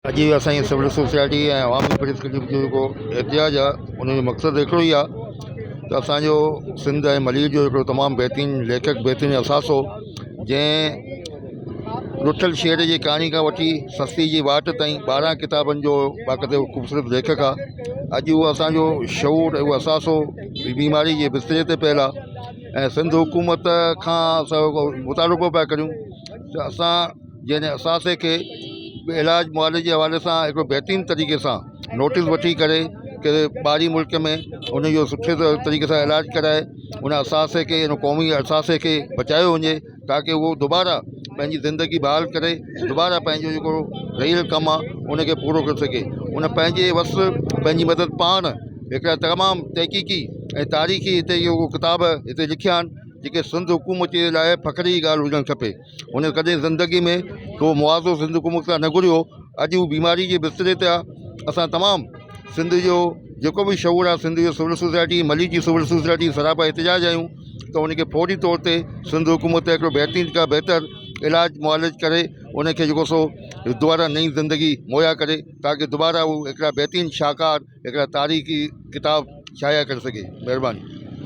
اڄ جو اسان جي سول سوسائٽي ۽ عوامي پريس ڪلب جو جيڪو احتجاج آهي ان جو مقصد هڪڙو ئي آهي ته اسانجو سنڌ ۽ ملير جو هڪڙو تمام بهترين ليکڪ بهترين اثاثو جنهن رٺل شير جي ڪهاڻي کان وٺي سستي جي واٽ تائين 12 ڪتابن جو باقاعدو خوبصورت ليکڪ آهي اڄ اهو اسانجو شعور اهو اثاثو بيماري جي بستري تي پيل آهي ۽ سنڌ حڪومت کان اسان مطالبو پيا ڪريون ته اسان جنهن اثاثي کي علاج معالجي جي حوالي سان هڪڙو بهترين طريقي سان نوٽيس وٺي ڪري ڪي ٻاهرين ملڪ ۾ ان جو سٺي طريقي سان علاج ڪرائي ان اثاثي کي ان قومي اثاثي کي بچايو وڃي تاڪه اهو دوباره پنهنجي زندگي بحال ڪري دوباره پنهنجو جيڪو رهيل ڪم آهي ان کي پورو ڪري سگهي ان پنهنجي وس پنهنجي مدد پاڻ هڪڙا تمام تحقيقي ۽ تاريخي هتي اهو ڪتاب هتي لکيا آهن جيڪي سنڌ حڪومت جي لاء فخر جي ڳالهه هجڻ کپي هن ڪڏهن زندگي ۾ ڪو معاوضو سنڌ حڪومت کان نه گهريو اڄ هو بيماري جي بستري تي آهي اسان تمام سنڌ جو جيڪو به شعور آهي سنڌ جو سول سوسائٽي ملي جي سول سوسائٽي سراپا احتجاج آهيون ته ان کي فوري طور تي سنڌ حڪومت هڪڙو بهترين کان بهتر علاج معالج ڪري ان کي جيڪو سو دوباره نئين زندگي مهيا ڪري تاڪه دوباره هو هڪڙا بهترين شاهڪار هڪڙا تاريخي ڪتاب شايع ڪري سگهي مهرباني.